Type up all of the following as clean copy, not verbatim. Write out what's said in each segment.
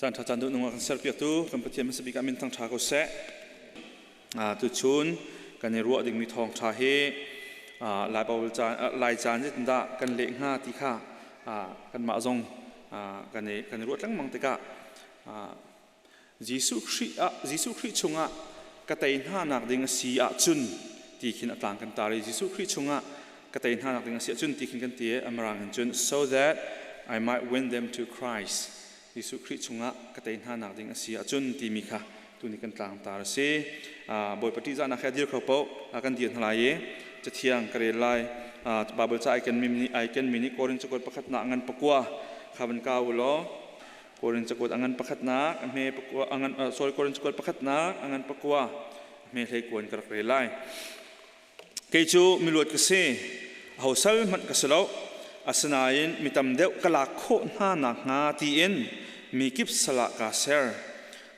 Caan ṭha caan duh nung a kan serpiaktu kan Pathian hmasa bik ah min thangṭha ko seh. Tuchun kan i ruah dingmi thawngṭha hi Lai Bible caan Lai caan zeitindah kan leh hnga ti kha kanmah zong kan i kan i ruah lengmang tikah Jesuh Khrih ah Jesuh Khrih chungah ka tei hna nak ding a si ahcun ti khin a tlang kan tar i Jesuh Khrih chungah ka tei hna nak ding a si ahcun ti khin kan ti i Amarang in cun so that I might win them to Christ. Jesuh Khrih chungah ka tei hna nak ding a si ahcun timi kha tuni kan tlangtar a si. Bawipa ṭihzahnak he a dir kho paoh kan dir hna lai i Cathiang ka rel lai. Baibal ca ai kenmi nih Korin cakuat pakhatnak ngan pakua kha van kau u law Korin cakuat a ngan pakhatnak a hme pakua a ngan sorry Korin cakuat pakhatnak a ngan pakua a hme hlei kuan ka rak rel lai. Kei cu miluat ka si, aho sal hmanh ka si lo. Asinain mi tam deuh ka lak khawh hna nakhnga tiin mi kip sal ah kaa ser.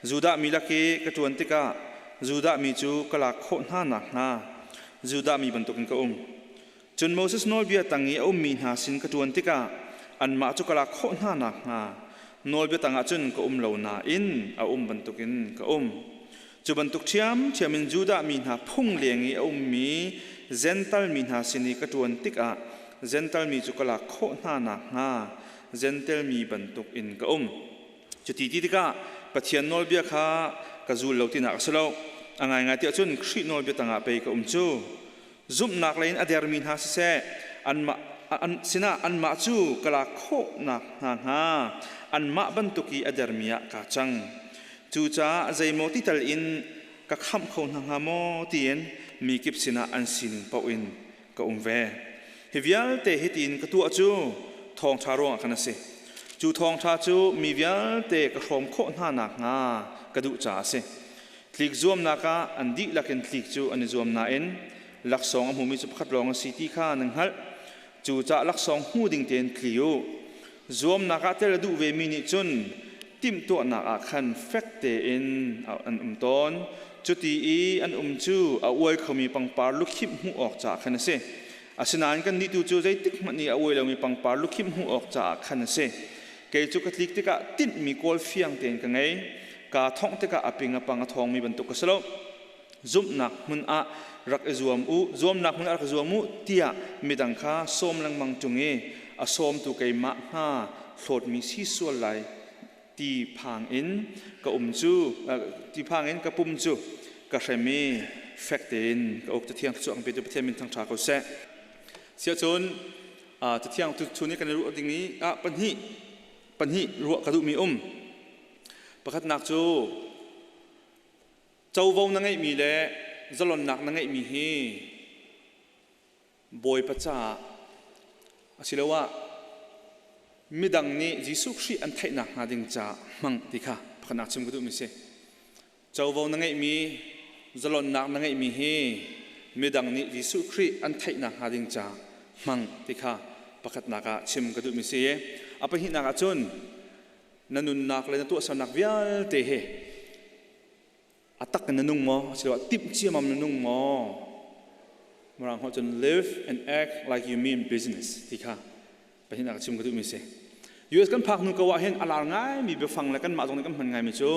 Judah mi lak i ka ṭuan tikah Judah mi cu ka lak khawh hna nakhnga Judah mi bantukin ka um. Cun Moses nawlbia tang i a ummi hna sin ka ṭuan tikah anmah cu ka lak khawh hna nakhnga nawlbia tangah cun ka um lo nain a um bantukin ka um. Cu bantuk ṭhiamṭhiam in Judah mi hna phung leng i a ummi Jentail mi hna sin i ka ṭuan tikah Jentail mi cu ka lak khawh hna nakhnga Jentail mi bantuk in ka um. Cuti ti tikah Pathian nawlbia kha ka zul lo tinak a si lo. A ngaingai ti ahcun Khrih nawlbia tangah pei ka um cu. Zumhnak lei in a dermi hna siseh, anmah an sinah anmah cu ka lak khawhnak hna hnga anmah bantuk i a dermi ah kaa cang. Cucaah zeimaw ti tal in ka khamh kho hna hnga maw tiin mi kip sinah an sining paoh in ka um ve. Hi vialte hitin ka tuah cu thawngṭha ruangah khan a si. Cu thawngṭha cu mi vialte ka hrawm khawh hna nakhnga ka duh caah a si. Tlik zuamnak ah an dihlak in tlik cu an i zuam nain laksawng a hmumi cu pakhat lawng a si ti kha nan hngalh. Cucaah laksawng hmu ding tein tli u. Zuamnak ah tel a duh vemi nih cun timhtuahnak ah khan fek tein an um tawn. Cuti i an um cu a uai khomi pangpar lukhimh hmuh awk caah khan a si. Asinain kannih tu cu zeitik hmanh i a uai lomi pangpar lukhimh hmuh awk caah khan a si. Kei cu ka tlik tikah tinhmi kawl fiang tein ka ngei. Kaa thongh tikah a ping a pang a thawngmi bantuk ka si lo. Zumhnak hmun ah rak i zuam u, zuamnak hmun ah rak i zuam u tiah midang kha sawm lengmang ṭung i a sawmtu keimah hnga hlawtmi si sual lai ti phang in ka um cu ti phang in ka pum cu ka hrem i fek tein ka uk. Cathiang thluachuah kan petu Pathian min thangṭha ko seh. Siahcun Cathiang tu nih kan i ruah ding i ah pahnih pahnih ruah ka duhmi um. Pakhatnak cu covo na ngeihmi le zalonnak na ngeihmi hi Bawipa caah asiloah midang nih Jesuh Khrih an theih nakhnga ding caah hmang ti kha pakhatnak chim ka duhmi si. Covo na ngeihmi, zalonnak na ngeihmi hi midang nih Jesuh Khrih an theih nakhnga ding caah hmang ti kha pakhatnak ah chim ka duhmi si. A pahnihnak ah cun na nunnak le na tuahsernak vialte hi a tak in na nung maw asiloah timh ciamam na nung maw Mirang holh cun live and act like you mean business ti kha pahnihnak chim ka duhmi si. US kan phak hnu ko ah hin a lar ngaimi biafang le kanmah zong nih kan hman ngaimi cu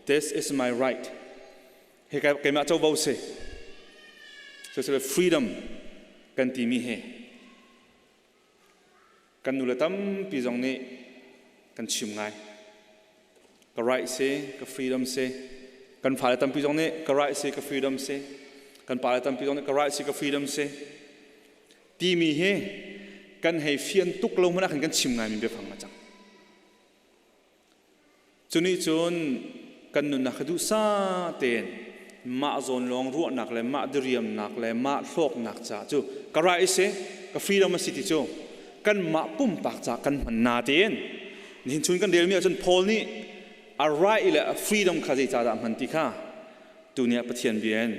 this is my right hi keimah covo si so freedom kan timi hi Kan nule tampi zong nih kan chim ngai. Ka right si, ka freedom si. Kan fale tampi zong nih ka right si, ka freedom si. Kan pale tampi zong nih ka right si, ka freedom si. Timi hi kan hei fian tuk lo hmanh ah khan kan chim ngaimi biafang a cang. Cu nih cun kan nunnak kha duhsah tein mah zawn lawng ruahnak le mah diriamnak le mah hlawknak caah cu ka right si ka freedom a si ti cu kanmah pumpak caah kan hman na tein nihin chun kan relmi ahcun Paul nih a right le a freedom kha zeicah dah hman ti kha tuni ah Pathian bia in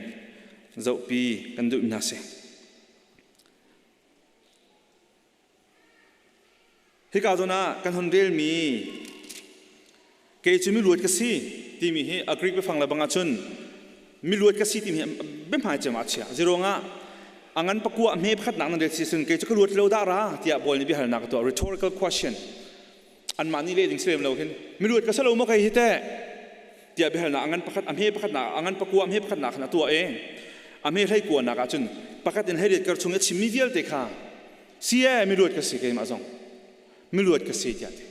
zohpi kan duh hna si. Hika zawn ah kan hun relmi kei cu miluat ka si timi hi a Greek biafang le bang ahcun miluat ka si timi hi biahmai cem ah a chiah. Zeiruangah a ngan pakua hme pakhatnak nan rel si cun kei cu ka luat lo dah ra tiah Paul nih biahalnak a tuah rhetorical question. Anmah nih leh ding si lem lo hin miluat ka si lo maw kei hi teh tiah biahalnak a ngan pakhat a hme pakhat nak a ngan pakua a hme pakhat nak khan a tuah i a hme hlei kua nak ah cun pakhat in hleiriat kar chung i a chimmi vialte kha si ee miluat ka si keimah zong miluat ka si tiah ti.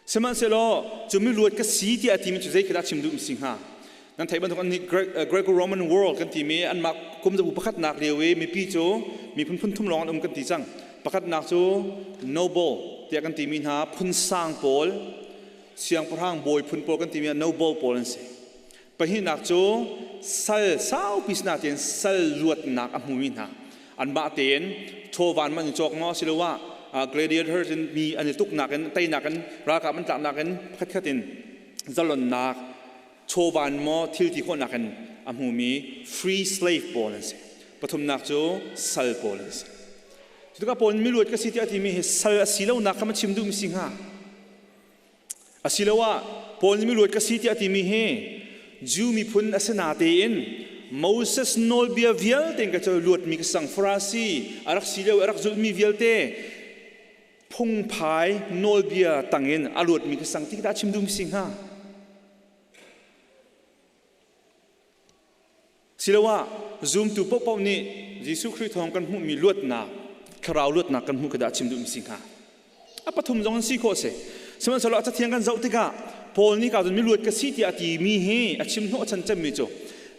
Sihmanhsehlaw cu miluat ka si tiah a timi cu zei khi dah chim duh si hnga? Nan theih bantuk an nih Greco-Roman world kan timi anmah kum zabu pakhatnak lio i mipi cu miphun phun thum lawng an um kan ti cang. Pakhatnak cu noble tiah kan timi hna phun sang pawl, siangpahrang bawi phun pawl kan timi noble pawl an si. Pahnihnak cu sal saupi sinatein sal luatnak a hmumi hna. Anmah tein chawvan man in cawk maw asiloah gladiators in mi an i tuknak in teinak in ralkap an tlaknak in pakhatkhat in zalonnak chawvan maw thil ti khawhnak in a hmumi free slave pawl an si. Pathumnak cu sal pawl an si. Cutikah Paul nih miluat ka si tiah a timi hi sal a si lonak kha ma chim duhmi si hnga? Asiloah Paul nih miluat ka si tiah a timi hi Jew miphun a si natein Moses nawlbia vialte in ka cu luatmi ka sang Farasi a rak si lio a rak zulhmi vialte phungphai nawlbia tangin a luatmi ka sang ti dah chim duhmi si hnga? Siloah zumtu paohpaoh nih Jesuh Khrih thawng kan hmuhmi luatnak, thlarau luatnak kan hmuh khi dah chim duhmi si hnga? A pathum zong an si khawh si. Sihmanhsehlaw a cathiang kan zoh tikah Paul nih ka cun miluat ka si tiah a timi hi a chim hnawh chan cemmi cu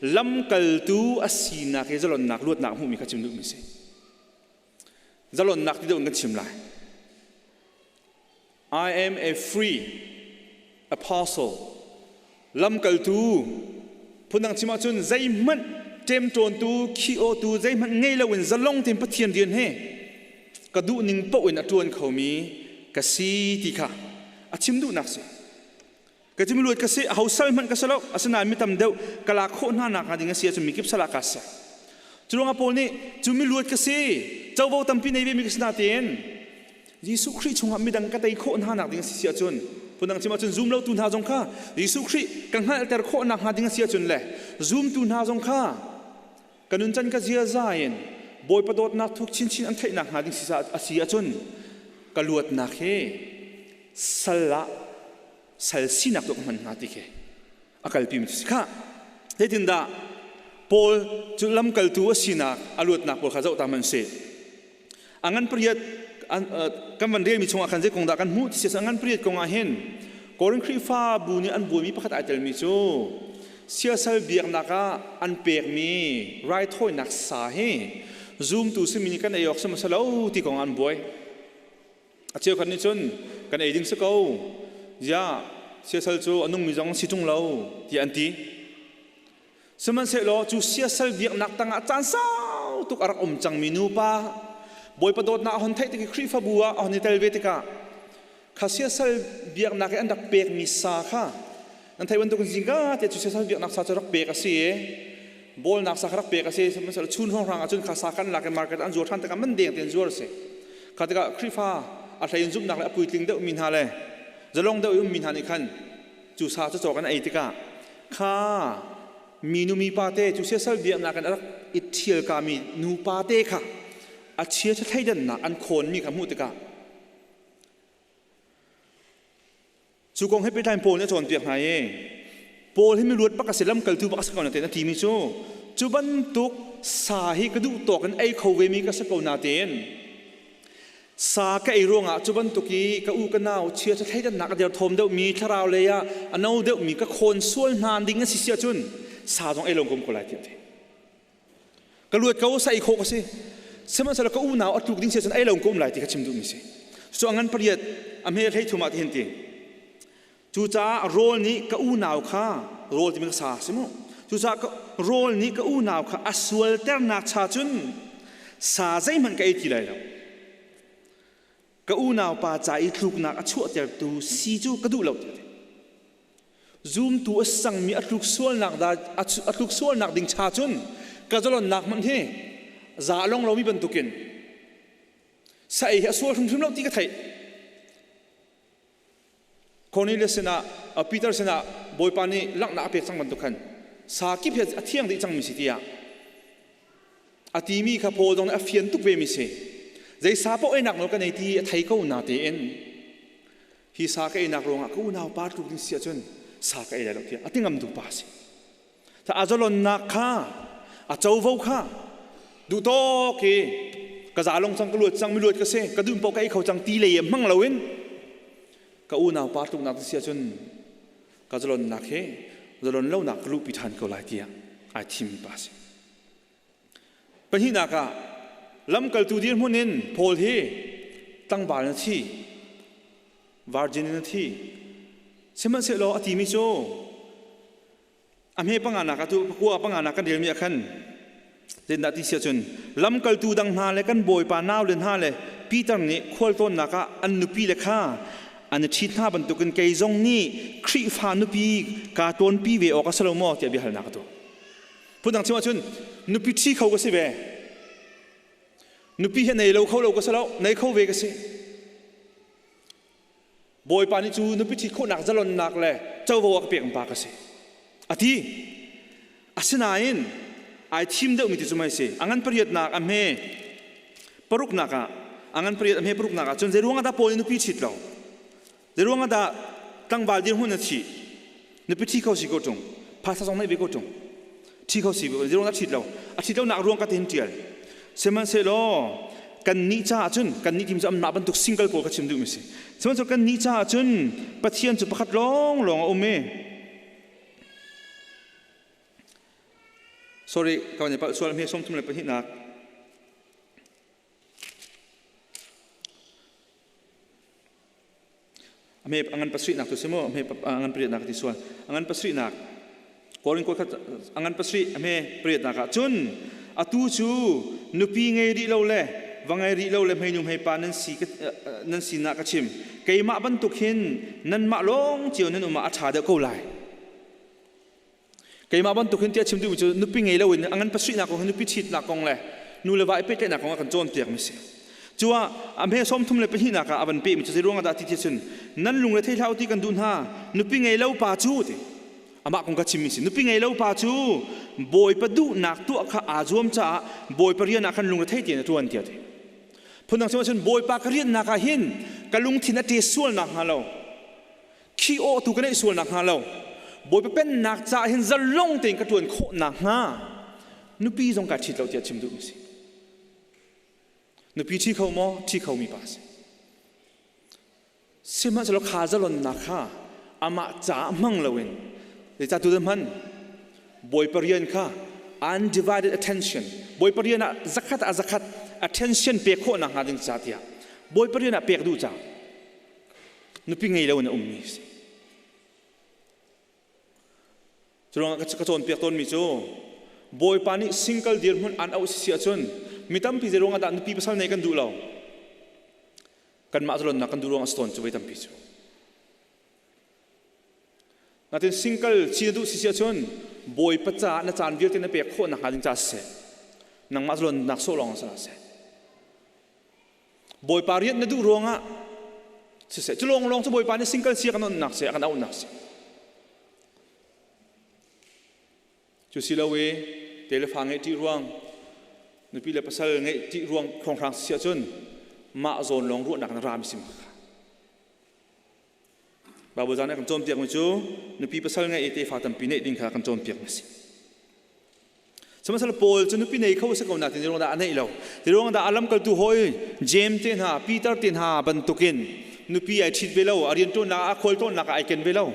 lamkaltu a sinak i zalonnak luatnak hmuhmi kha chim duhmi si. Zalonnak ti deuh in kan chim lai. I am a free apostle. Lamkaltu phundang chim ahcun zeihmanh ṭemṭawntu, khi-awtu zeihmanh ngei loin zalong tein Pathian rian he ka duhning paoh in a ṭuan khomi ka si ti kha a chim duhnak si. Ka chim luat ka si, aho sal hmanh ka si lo, asinain mi tam deuh ka lak khawh hna nak hnga ding a si ahcun mikip sal ah kaa ser. Cu ruangah Paul nih cu mi luat ka si, covo tampi nei ve mi ka si natein Jesuh Khrih chungah midang ka tei khawh hna nak ding a si si ahcun phundang chim ahcun zum lotu hna zong kha Jesuh Khrih ka hngalhter khawh nak hnga ding a si ahcun le zumtu hna zong kha ka nuncan ka ziaza in Bawipa dawtnak thuk chinchin an theih nak hnga ding si a si ahcun ka luatnak hi sal ah sal sinak tu ka hman hnga ti khi a kalpi mi si kha zeitindah Paul cu lamkaltu a sinak a luatnak pawl kha zoh ta hmanh sih a ngan pariat kan van relmi chungah khan zei kong dah kan hmuh ti si a ngan pariat kong ah hin Korin Khrihfabu nih an buaimi pakhat ai telmi cu siasal biaknak ah an pekmi raithawinak sa hi zumtu simi nih kan ei awk si lo ti kong an buai A cheukhat nih cun kan ei ding si ko ziah siasal cu a nungmi zong si ṭung lo tiah an ti. Sihmanhsehlaw cu siasal biaknak tangah caan sau tuk a rak um cangmi nupa Bawipa dawtnak a hon theih tik i Khrihfabu ah a hon i tel ve tikah kha siasal biaknak i an rak pekmi sa kha nan theih bantukin zingka te cu siasal biaknak sa cu rak pek a si i bawlnak sa kha rak pek a si sihmanhsehlaw chun hrawnghrang ah cun kha sa kan lak i market an zuar ṭhan tikah man deng tein zuar a si. Kha tikah Khrihfa a hlei in zumhnak le a puitling deuhmi hna le zalong deuh i ummi hna nih khan cu sa cu cawk an ei tikah kha minu mipa te cu siasal biaknak in a rak i ṭhialkami nupa te kha a chia thleidannak an khawnmi kha hmuh tikah Cu kong he pehtlai in Paul nih a cawnpiak hna i Paul hi miluat bak a si lamkaltu bak a si ko natein a timi cu cu bantuk sa hi ka duh tawk in ei kho vemi ka si ko natein sa ka ei ruangah cu bantuk i ka u ka nau chia cu thleidannak a derthawm deuhmi thlarau lei ah a no deuhmi ka khawn sual hna ding a si si ahcun sa zong ei lo kom ko lai tiah a ti. Ka luat ko sa ei khawh ka si. Sihmanhsehlaw ka unau a tluk ding si ahcun ei lo ka um lai ti kha chim duhmi si. Cu a ngan pariat a hme hlei thum ah tihin ti. Cucaah rawl nih ka unau kha rawl timi ka sa si mu. Cucaah rawl nih ka unau kha a sualternak cha cun sa zeihmanh ka ei ti lai lo. Ka unau pa ca i tluknak a chuahtertu si cu ka duh lo ti. Zumtu a sangmi a tluk sualnak da a tluk sualnak ding cha cun ka zalonnak hmanh hi za long lomi bantukin sa ei hi a sual hrimhrim lo ti ka theih. Cornelius sinah Peter sinah Bawipa nih langhnak a pek cang bantuk khan sa kip hi a thiang dih cangmi si tiah a timi kha Paul zong nih a fian tuk vemi si. Zei sa paoh einak nawl ka nei ti a thei ko na tein. Hi sa ka einak ruangah ka unau pa tluk ding si ahcun sa ka ei lai lo tiah a ti ngamtu pa a si. Ta a zalonnak kha a covo kha duh tawk i ka zalong cang ka luat cang mi luat ka si ka dun paoh ka ei kho cang ti lei hmang loin ka unau pa tluknak si ahcun ka zalonnak hi zalon lonak ka luhpi ṭhan ko lai tiah ai thimmi pa a si. Pahnihnak ah lamkaltu dirhmun in Paul hi tlangval in a thi, virgin in a thi. Sihmanhsehlaw a timi cu a hme panganak ah tu pakua panganak kan relmi ah khan zeitindah ti si ahcun lamkaltu dang hna le kan bawipa naule hna le Peter nih khualtlawnnak ah an nupi le kha an i ṭhit hna bantukin kei zong nih Khrihfa nupi kaa tlawnpi ve awk a si lo maw tiah biahalnak a tuah. Phundang chim ahcun nupi ṭhi kho ka si ve. Nupi hi nei lo kho lo ka si lo, nei kho ve ka si. Bawipa nih cu nupi ṭhit khawhnak zalonnak le covo a ka pek pa ka si. A ti. Asinain ai thim deuhmi ti cu mei si. A ngan pariatnak a hme paruknak ah a ngan pariat a hme paruknak ah cun zei ruangah dah Paul nih nupi ṭhit lo? Zei ruangah dah tlangval dirhmun na thih? Nupi ṭhi kho si ko ṭung. Phaisa zong neih ve ko ṭung. Ṭhi kho si zei ruangah ṭhit lo? A ṭhit lonak ruang ka te hin ṭial. Sihmanhsehlaw kannih caah cun kannih tim cu amah bantuk single pawl ka chim duhmi si. Sihmanhsehlaw kannih caah cun Pathian cu pakhat lawnglawng a um i sorry ka van i palh sual hme 32 nak A hme a ngan pasarihnak tu si mu a hme a ngan pariatnak ti sual a ngan pasarihnak Korin kua khat a ngan pasarih a hme pariatnak ah cun atu cu nupi ngei rih lo le va ngei rih lo le hmeinu hmeipa nan si nan sinah ka chim keimah bantuk hin nanmah lawng cio nan um ah a ṭha deuh ko lai Keimah bantuk hin tiah chim duhmi cu nupi ngei loin a ngan pasarihnak kong hi nupi ṭhitnak kong le nu le va i pehtlaihnak kong a kan cawnpiakmi si. Cu ah a hme 32 ah a van pehmi cu zei ruangah dah ti ti cun nan lungre thei hlah u ti kan duh hna nupi ngei lo pa cu ti amah kong ka chimmi si nupi ngei lo pa cu bawipa duhnak tuah kha aa zuam caah bawipa rian ah khan lungre thei tein a ṭuan tiah ti phundang chim ahcun bawipa ka riannak ah hin ka lungthin a ṭe sual nakhnga lo khi awh tu ka neih sual nakhnga lo Bawipa pennak caah hin zalong tein ka ṭuan khawh nakhnga nupi zong kaa ṭhit lo tiah chim duhmi si. Nupi ṭhi kho maw? Ṭhi khomi pa si. Sihmanhsehlaw kha zalonnak kha amah caah hmang loin zeicah tu hman Bawipa rian kha undivided attention Bawipa rian ah zakhat ah zakhat attention pek khawh nakhnga ding ca tiah Bawipa rian ah pek duh ca nupi ngei lo in a ummi a si. Cu ruangah ka cawnpiak tawnmi cu Bawipa nih single dirhmun an auh si ahcun mi tampi zei ruangah dah nupi pasal nei kan duh lo kanmah zalonnak kan duh ruangah a si tawn cu voi tampi cu natin single si na duh si si ahcun Bawipa caah na caan vialte na pek khawh nakhnga ding ca siseh nangmah zalonnak sawh lawng si seh Bawipa rian na duh ruangah siseh cu lawnglawng cu Bawipa nih single si a kan onnak si a kan auhnak si cu si lo i telefa ngeih ṭih ruang nupi le pasal ngeih ṭih ruang hrawnghrang si ahcun mah zawn lawng ruahnak na rami sim kha Bible zan kan cawnpiakmi cu nupi pasal ngeih i tefa tampi neih ding kha kan cawnpiakmi a si. Sihmanhsehlaw Paul cu nupi nei kho a si ko nain zeiruang dah a neih lo? Zeiruang dah a lamkaltu hawi James te hna, Peter te hna bantukin nupi ai ṭhit ve lo, a rianṭuannak ah a khualtlawnnak ah ai ken ve lo.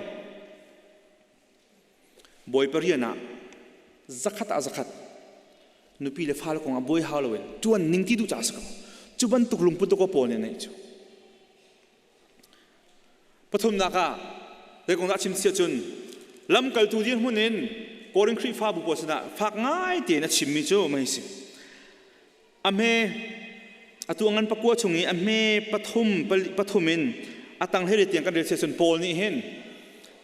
Bawipa rian ah zakhat ah zakhat nupi le fale kong ah buai hau loin ṭuan ning ti duh caah a si ko. Cu bantuk lungput ko Paul nih a neih cu. Pathumnak ah zei kong dah chim si ahcun lamkaltu dirhmun in Korin Khrihfabu pawl sinah fak ngai tein a chimmi cu mei si. A hme atu ngan pakua chung i a hme pathum pathum in a tang hlei tiang kan rel si ahcun Paul nih hin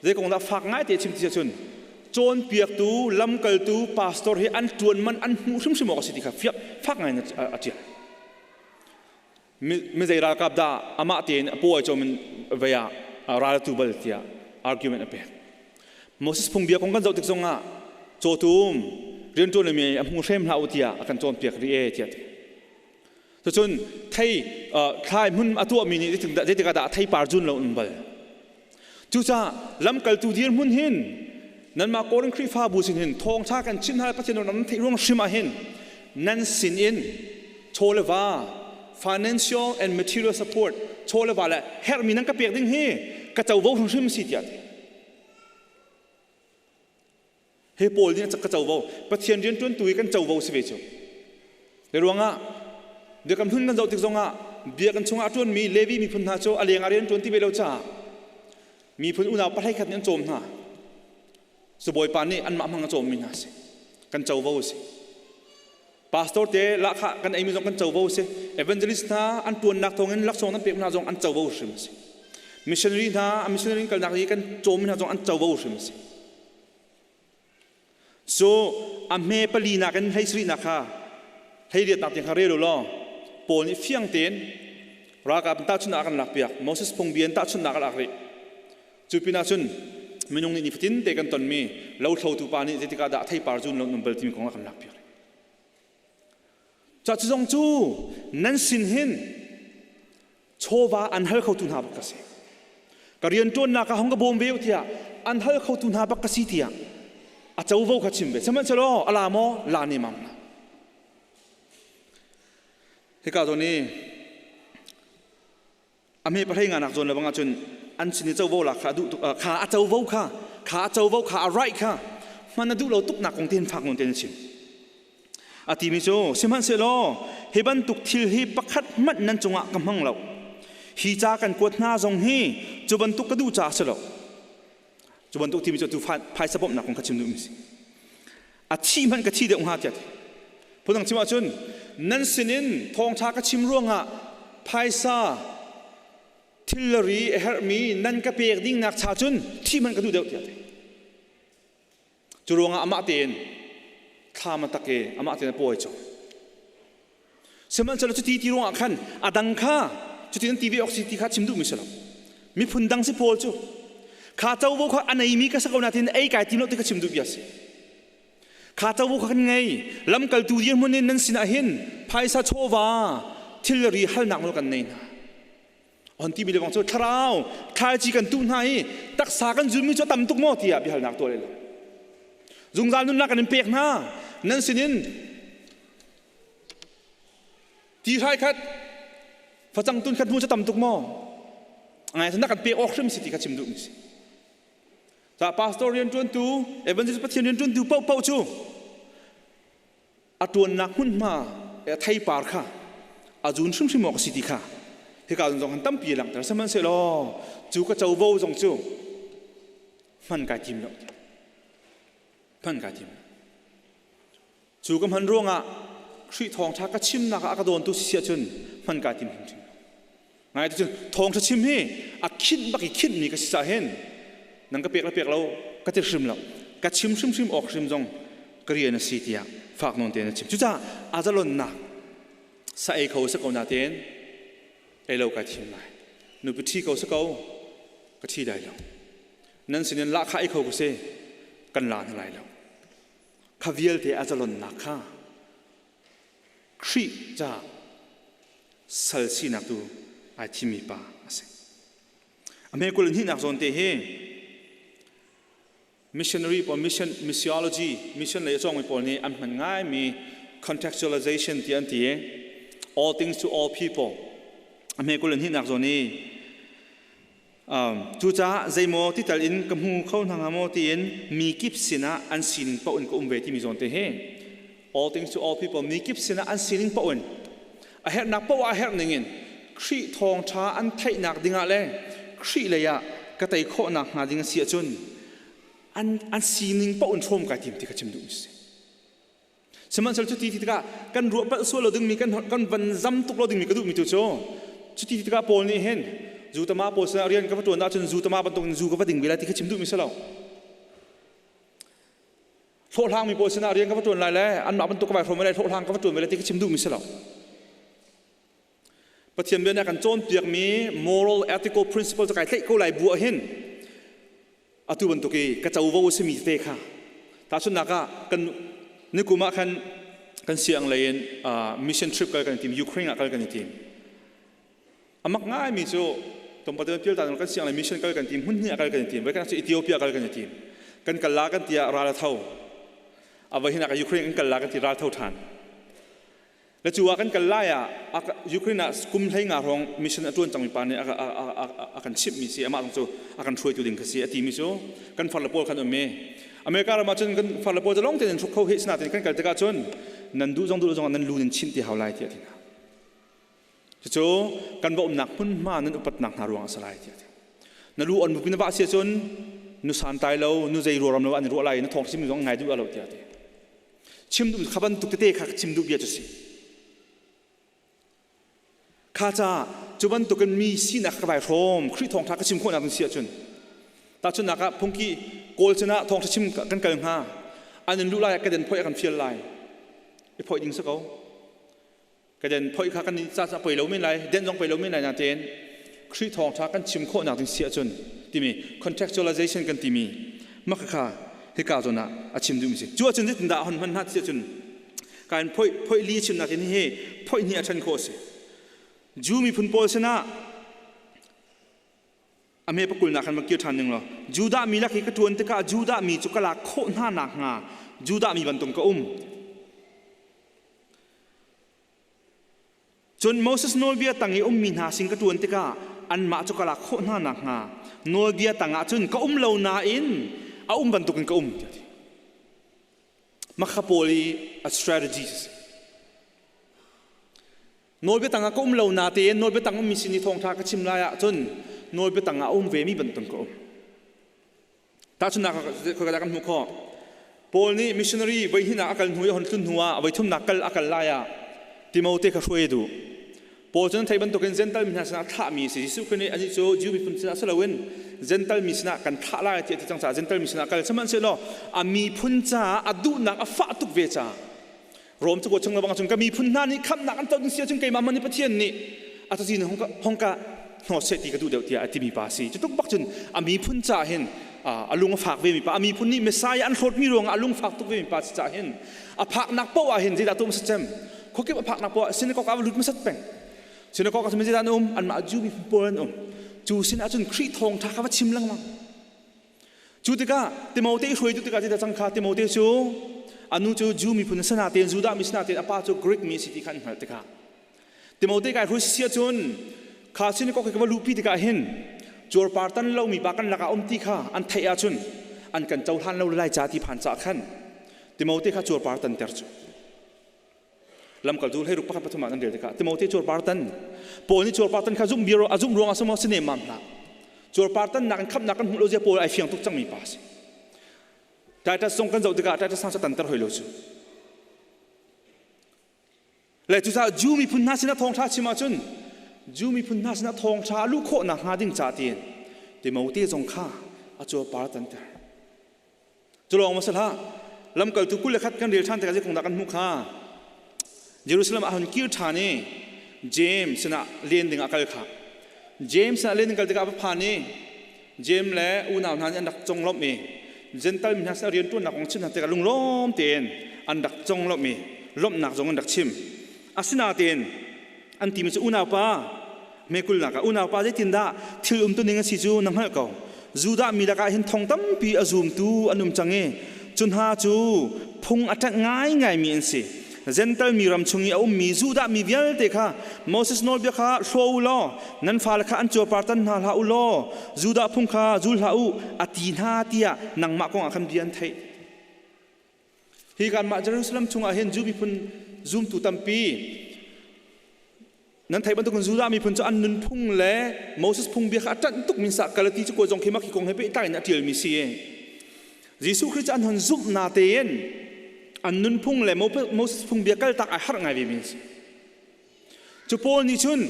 zei kong dah fak ngai te chim ti ahcun cawnpiaktu lamkaltu pastor hi an ṭuan man an hmuh hrimhrim awk a si ti kha fiak fak ngai in a ṭial. Mi zei ralkap dah amah tein a paw ai cawm in vei ah ral tu bal tiah argument a pek. Moses phungbia kong kan zoh tik zongah cawtum rianṭuan mi a hmu hrem hlah u tiah a kan cawnpiak rih e tiah ti. Cucun thei thlai hmun a tuahmi nih zeitikah dah theipar zun lo in bal. Cucaah lamkaltu dirhmun hin nanmah Korin Khrihfabu sin hin thawngṭha kan chimh hna Pathian nan theih ruang hrim ah hin nan sin in chaw le va financial and material support chaw le va le herhmi nan ka pek ding hi ka covo hrimhrim si tiah ti. Hi pawl nih ka covo Pathian rianṭuantu hi kan covo si ve cu. Hi ruangah biakam hlun kan zoh tik zongah biakinn chungah a ṭuanmi Levi miphun hna cu a lengah rian ṭuan ti ve lo caah miphun unau pahlei khat nih an cawm hna. Sibawipa nih anmah hmang a cawmmi hna a si. Kan covo a si. Pastor te lahkhah kan eimi zong kan covo a si. Evangelist hna an ṭuannak thawngin laksawng nan pek hna zong an covo hrim a si. Missionary hna a missionary kalnak i kan cawmmi hna zong an covo hrim a si. So a hme pali nak in hlei sarihnak kha hleiriatnak tiang kha rel u law Paul nih fiang tein ralkap in tahchunhnak a kan lakpiak. Moses phungbia in tahchunhnak a lak rih. Cu pinah cun minung nih nifatin te kan tonmi lothlotu pa nih zeitikah dah theipar zun lo nun bal timi kong a kan lakpiak rih. Ca cu zong cu nan sin hin chawva an hal khotu hna bak ka si. Ka rianṭuannak ah hong ka bawm ve u tiah an hal khotu hna bak ka si tiah a covo kha chim ve. Sihmanhsehlaw a la maw? La ne mam la. Hika zawn i a hme pahlei nga nak zawn le bang ahcun an sin i covo lak kha a duh tuk kha a covo kha kha a covo kha a right kha hman a duh lo tuk nak kong te hin fak nawn tein a chim. A timi cu sihmanhsehlaw hi bantuk thil hi pakhat hmanh nan cungah ka hmang lo. Hi ca kan kuat hna zong hi cu bantuk ka duh caah a si lo. Cu bantuk timi cu tu phaisa bawmhnak kong kha chim duhmi si. A thi hmanh ka thi deuh hnga tiah ti. Phundang chim ahcun nan sinin thawngṭha ka chim ruangah phaisa thilri a herhmi nan ka pek dingnak cha cun thi hmanh ka duh deuh tiah ti. Cu ruangah amah tein thlam a tak i amah tein a pawi cang. Sihmanhsehlaw cuti ti ruangah khan a dang kha cuti nan ti ve awk si ti kha chim duhmi si lo. Miphun dang si Paul cu kha covo kha a neimi ka si ko nain ei kai tim lo ti kha chim duh bia si. Kha covo kha kan ngei. Lamkaltu dirhmun in nan sinah hin phaisa chawva thilri halnak nawl kan nei hna. On timi le bang cu thlarau thlaici kan tuh hna i taksa kan zulmi cu a tam tuk maw tiah biahalnak tuah le lo. Zungzal nunnak kan in pek hna. Nan sinin ti hrai khat facang tun khat hmu cu tam tuk maw? Ngai na kan pek awk hrim si ti kha chim duhmi si. Ca pastor rianṭuantu, evangelist Pathian rianṭuantu paohpaoh cu a ṭuannak hmunhma theipar kha a zun hrimhrim awk a si ti kha hika zong han tampi langhter sihmanhsehlaw cu ka covo zong cu hman kai tim lo hman kai tim cu ka hman ruangah Khrih thawngṭha ka chimnak ah a ka dawntu si ahcun hman kai tim hrimhrim ngai cun thawngṭha chim hi a khinh bak i khinhmi ka si cah hin nang ka pek le pek lo ka ti hrim lo ka chim hrimhrim awk hrim zong ka rian a si tiah fak nawn tein a chim cucaah a zalonnak sa ei kho si ko na tein ei lo kai thim lai nupi ṭhi ko si ko ka ṭhi lai lo nan sinin lahkhah ei kho ka si kan la hna lai lo kha vialte a zalonnak kha Khrih caah sal sinak tu ai thimmi pa a si. A hme kul hnihnak zawn te hi missionary pawl mission missiology mission lei a cawngmi pawl nih an hman ngaimi contextualization ti an ti i all things to all people a hme kul hnihnak zawn i Cucaah zeimaw ti tal in ka hmu kho hna hnga maw tiin mi kip sinah an sining paoh in ka um ve timi zawn te hi all things to all people mi kip sinah an sining paoh in a herhnak paoh ah a herh ningin Khrih thawngṭha an theihnak dingah le Khrih lei ah ka tei khawhnak hnga ding a si ahcun an an sining paoh in hrawm kai tim ti ka chim duhmi si. Sihmanhsehlaw cuti ti tikah kan ruah palh sual lo dingmi kan kan van zam tuk lo dingmi ka duhmi tu cu cuti ti tikah Paul nih hin zu tama pawl sinah rian ka va ṭuan ahcun zu tama bantukin zu ka va ding ve lai ti kha chim duhmi si lo. Hlawhhlangmi pawl sinah rian ka va ṭuan lai le anmah bantuk ka vai hrawm lai hlawhhlang ka va ṭuan ve lai ti kha chim duhmi si lo. Pathian bia nih a kan cawnpiakmi moral ethical principle cu kai tlaih ko lai bu ah hin atu bantuk i ka covo a simi tete kha tahchunhnak ah kan nikum ah khan kan siang lei in mission trip kal kan i tim Ukraine ah kal kan i tim amak ngaimi cu Tlawmpal te pial ta kan siang le mission kal kan tim hmun hnih kal kan tim. Voi kan cu Ethiopia kal kan tim. Kan kal la kan tia ral a tho. Avoi hin Ukraine kan kal la kan ti ral tho than. Le cu ah kan kal lai ah Ukraine ah kum hlei nga hrawng mission a tuan cangmi pa nih a kan chimhmi si amah zong cu a kan hruaitu ding kha si a timi cu kan farle pawl khan um i America ram ah cun kan farle pawl cu lawng tein hruk kho hi sinain kan kal tikah cun nan duh zong duh zong nan lu nan chinh ti hau lai tiah a ti hna. Cucu kan va umnak hmunhma nan upatnak hna ruang a si lai tiah a ti. Na lu on bupi na vah si ahcun nu santlai lo nu zei ruaram lo an i ruah lai na thawng chim zong ngai duh lo tiah a ti. Chim duh kha bantuk tete kha chim duh bia cu si. Kha ca cu bantukin mi sinak ka vai hrawm Khrih thawngṭha ka chim khawhnak ding si ahcun tahchunhnak ah phungki kawl sinah thawngṭha chim kan kal hnga an in luh lai ka den phoih a kan fial lai i phoih ding si ko ka den phoih kha kan ca ca poi lo men lai den zong poi lo men lai natein Khrih thawngṭha kan chim khawhnak ding si ahcun timi contextualization kan timi mah kha hika zawn ah a chim duhmi si cu ahcun zeitindah hon hman hna ti ahcun kain phoih phoih li chimnak in hi phoih hnih a ṭhen khawh a si Jew miphun pawl sinah a me pakulnak khan va kir ṭhan ning law Judah mi lak i ka ṭuan tikah Judah mi cu ka lak khawh hna nakhnga Judah mi bantuk ka um Cun Moses nawlbia tang i ummi hna sin ka ṭuan tikah anmah cu ka lak khawh hna nakhnga nawlbia tangah cun ka um lo nain a um bantukin ka um tiah a ti. Makha pawl i a strategy a si. Nawlbia tangah ka um lo natein nawlbia tang ummi sin i thawngṭha ka chim lai ahcun nawlbia tangah a um vemi bantukin ka um. Tahchunhnak ah kan hmuh khawh. Paul nih missionary voi hnihnak a kal hnu i a hon tlun hnu ah voi thumnak kal a kal lai ah Timote kha hruai a duh. Paul cu nan theih bantukin Gentile mi hna sinah thlahmi a si. Jesuh Khrih nih anih cu Jew miphun sinah si loin Gentile mi sinah kan thlah lai tiah a ti cang caah Gentile mi sinah kal sihmanhsehlaw a miphun caah a duhnak a fah tuk ve caah Rom cakuat chung lebang cun ka miphun hna nih khamhnak an co ding si ahcun keimah man nih Pathian nih a cazin hong ka hnawt seh ti ka duh deuh tiah a timi pa a si. Cu tuk bak cun a miphun caah hin a lung a fak vemi pa, a miphun nih Messiah an hlawtmi ruangah a lung fak tuk vemi pa si caah hin a phaknak paoh ah hin zeidah tuah hmasat cem? Khuakip a phaknak paoh ah synagogue ah va lut hmasat peng. Synagogue ah cun zeidah an um? Anmah Jew miphun pawl an um. Cu sin ah cun Khrih thawngṭha kha va chim lengmang. Cu tikah Timote i hruaitu tikah zeidah cang kha Timote cu a nu cu Jew miphun a si natein Judah mi si natein a pa cu Greek mi a si ti kha an hngalh tikah Timote kai hruai si ahcun kha synagogue ka va luhpi tikah hin cuarpar tan lomi pa kan lakah um ti kha an theih ahcun an kan cohlan lo lai ca ti phan caah khan Timote kha cuarpar tanter cu lamkaltu hleiruk pakhat pathum ah nan rel tikah Timote cuarpar tan Paul nih cuarpar tan kha zumh bia a zumh ruangah simo si nemmam hlah cuarpar tannak in khamhnak kan hmuh lo zia Paul ai fiang tuk cangmi pa si Titus zong kan zoh tikah Titus sang tanter hoi lo cu le cucaah Jew miphun hna sinah thawngṭha chim ahcun Jew miphun hna sinah thawngṭha luh khawhnak hnga ding ca tiin Timote zong kha a cuarpar tanter Cu lawng ma si hlah. Lamkaltu 21 kan rel ṭhan tikah zeikhong dah kan hmuh kha? Jerusalem ah hun kir ṭhan i James sinah len ding ah kal kha. James sinah len ding kal tikah a va phan i James le unau hna nih an rak conglawmh i Gentile mi hna sinah rianṭuannak kong chim hna tikah lunglawm tein an rak conglawmh i lawmhnak zong an rak chim. Asinain an timi cu unaupa mekulnak ah unaupa zeitindah thil umtuning a si cu na hngalh ko Judah mi lakah hin thong tampi a zumtu an um cang i cu hna cu phung a ṭanh ngaingaimi an si Gentle mi ram chung i a ummi Judah mi vialte kha Moses nawlbia kha hlaw u law nan fale kha an cuarpar tan hna hlah u law Judah phung kha zul hlah u a ti hna tiah nangmah kong ah khan bia an theih Hi kanmah Jerusalem chungah hin Jew miphun zumtu tampi nan theih bantukin Judah miphun cu an nunphung le Moses phung bia kha a ṭanh tuk min sa Galati cu zong khi mak hi kong he pehtlai in a ṭialmi si. Jesuh Khrih cu an hon zumh na tein an nunphung le Moses phung bia kaltak ai harh ngai ve mi si. Cu Paul nih cun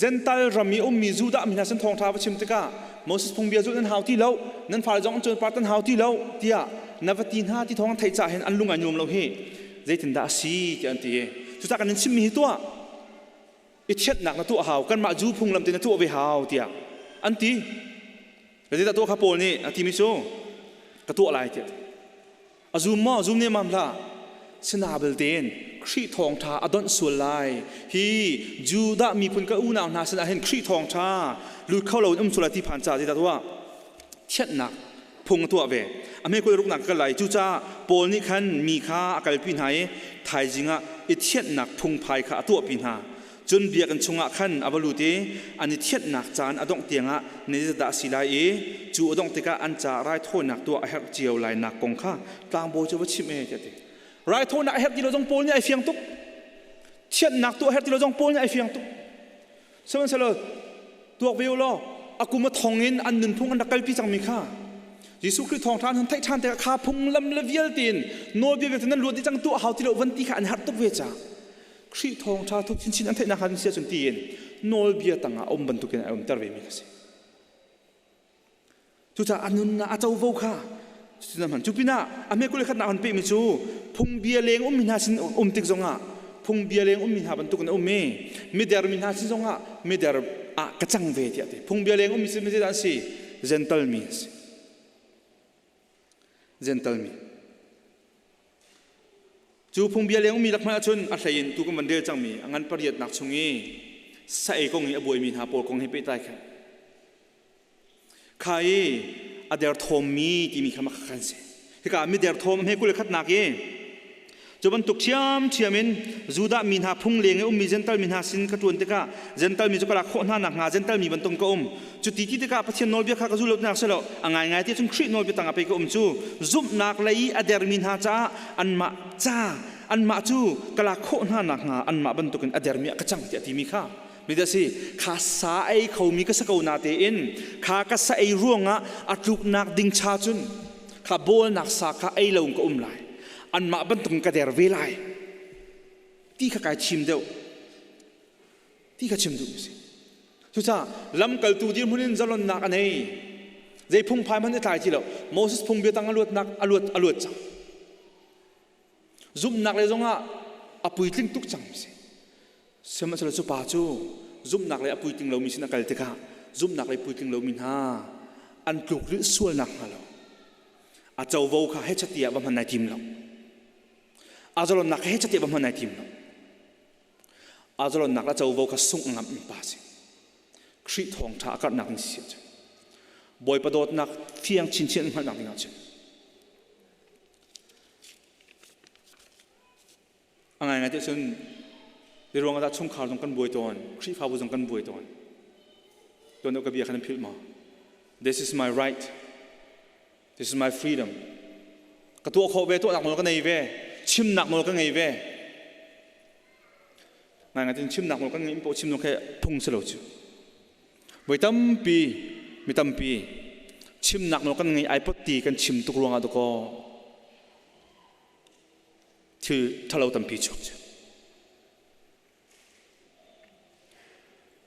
Gentile ram i ummi Judah mi hna sin thawngṭha va chim tikah Moses phungbia zulh nan hau ti lo, nan fale zong an cuanpar tan hau ti lo tiah na va ti hna ti thawng an theih caah hin an lung ai nuam lo hi zeitindah a si tiah an ti i cucaah kan in chimmi hi tuah i thianhnak na tuah hau kanmah Jew phunglam te na tuah ve hau tiah an ti. Zeidah tuah kha Paul nih a timi cu ka tuah lai tiah. A zum maw? Zum ne mam hlah. Sina belte in Khrih thawngṭha a donh sual lai. Hi Judah miphun ka unau hna sinah hin Khrih thawngṭha lut kho loin um sual lai ti phan caah zeidah tuah? Thianhnak phung a tuah ve. A hme kul ruknak ka kal lai. Cucaah Paul nih khan mi kha a kalpi hna i thaizing ah i thianhnak phungphai kha a tuahpi hna. Cun biakinn chungah khan a va lut i an i thianhnak caan a dongh tiangah ni zeidah a si lai i cu a dongh tikah an caah raithawinak tuah a herh cio lainak kong kha tlangbawi cu va chimh e tiah a ti. Raithawinak a herh ti lo zong Paul nih ai fiang tuk. Thianhnak tuah a herh ti lo zong Paul nih ai fiang tuk. Sihmanhsehlaw tuak ve u law a kum a thong in an nunphung an rak kalpi cangmi kha Jesuh Khrih thawngṭha an hun theih ṭhan tikah kha phunglam le vialte in nawlbia vialte nan luat dih cang tuah hau ti lo van ti kha an herh tuk ve caah Khrih thawngṭha thuk chinchin an theihnak han si ahcun tiin nawlbia tangah a um bantukin a umter vemi kha si. Cucaah a nunnak a covo kha cutin hman. Cu pinah a hme kul khat nak han pehmi cu phungbia leng ummi hna sin um tik zongah phungbia leng ummi hna bantukin a um i mider mi hna sin zongah mider ah ka cang ve tiah ti. Phungbia leng ummi sin zeidah an si? Gentle mi an si. Gentle mi. Cu phungbia leng ummi lak hmanh ahcun a hlei in tu kan van rel cangmi a ngan pariatnak chung i sa ei kong i a buaimi hna pawl kong he pehtlai kha kha i a derthawmmi timi kha makha kan si. Hika mi derthawm hme 21 nak i Cu bantuk ṭhiamṭhiam in Judah mi hna phung leng i ummi Jentail mi hna sin ka ṭuan tikah Jentail mi cu ka lak khawh hna nakhnga Jentail mi bantuk ka um. Cu ti ti tikah Pathian nawlbia kha ka zul lo tinak si lo. A ngaingai ti cun Khrih nawlbia tangah pei ka um cu. Zumhnak lei i a dermi hna caah anmah ca anmah cu ka lak khawh hna nakhnga anmah bantukin a dermi ah ka cang tiah a timi kha mi dah si kha sa ei khomi ka si ko na tein kha ka sa ei ruangah a tluknak ding cha cun kha bawlnak sa kha ei lo in ka um lai anmah bantukin ka der ve lai ti kha kai chim deuh ti kha chim duh si cucaah lamkaltu dirhmun in zalonnak a nei zei phungphai hmanh i tlai ti lo Moses phungbia tang a luatnak a luat a luat cang zumhnak le zongah a puitling tuk cang si sihmanhsehlaw cu pa cu zumhnak le a puitling lomi sin a kal tikah zumhnak le puitling lomi hna an tluk rilh sualnak hnga lo a covo kha hechati ah va hman ai tim lo a zalonnak kha hechati ah va hman ai tim lo a zalonnak le a covo kha sungh ngamh mi pa si Khrih thawngṭha a karhnak ding si ahcun Bawipa dawtnak fiang chinchin an hngalhnak ding ahcun A ngaingai ti cun ruang ah chungkhar zong kan buai tawn, Khrihfabu zong kan buai tawn. Tuan ka bia khan an philh maw? This is my right. This is my freedom. Ka tuah khawh ve, tuahnak nawl ka nei ve, chimnak nawl ka ngei ve. Ngaingai tin chimnak nawl kan ngeih poh chim khi phung si lo cu. Voi tampi, mi tampi chimnak nawl kan ngei ai pot ti kan chim tuk ruangah dakaw thil ṭhalo tampi chuak cu.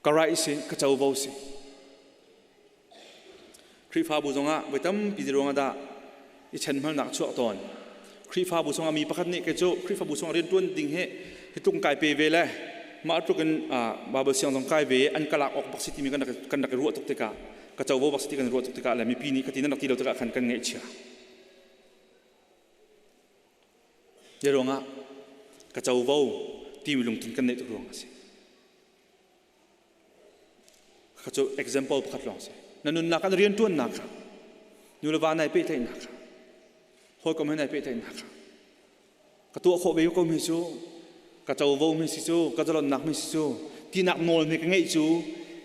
Ka right si, ka covo si. Khrihfabu zongah voi tampi ruangah dah i ṭhenhmalnak chuak tawn. Khrihfabu chungah mi pakhat nih kei cu Khrihfabu chungah rianṭuan ding hi hi tluk kai pe ve le mah tluk in Bible siang zong kai ve an ka lak awk bak si timi kan rak i ruah tuk tikah ka covo bak si ti kan ruah tuk tikah le mipi nih ka ti nan rak ti lo tikah khan kan ngaihchia. Zei ruangah ka covo timi lungthin kan neih tuk ruang a si. Kha cu example pakhat lawng si. Na nunnak ah na rianṭuannak kha, nu le va nai pehtlaihnak kha, hawikom he nai pehtlaihnak kha, ka tuah khawh ve ko mi cu, ka covo mi si cu, ka zalonnak mi si cu, tinak nawl mi ka ngeih cu,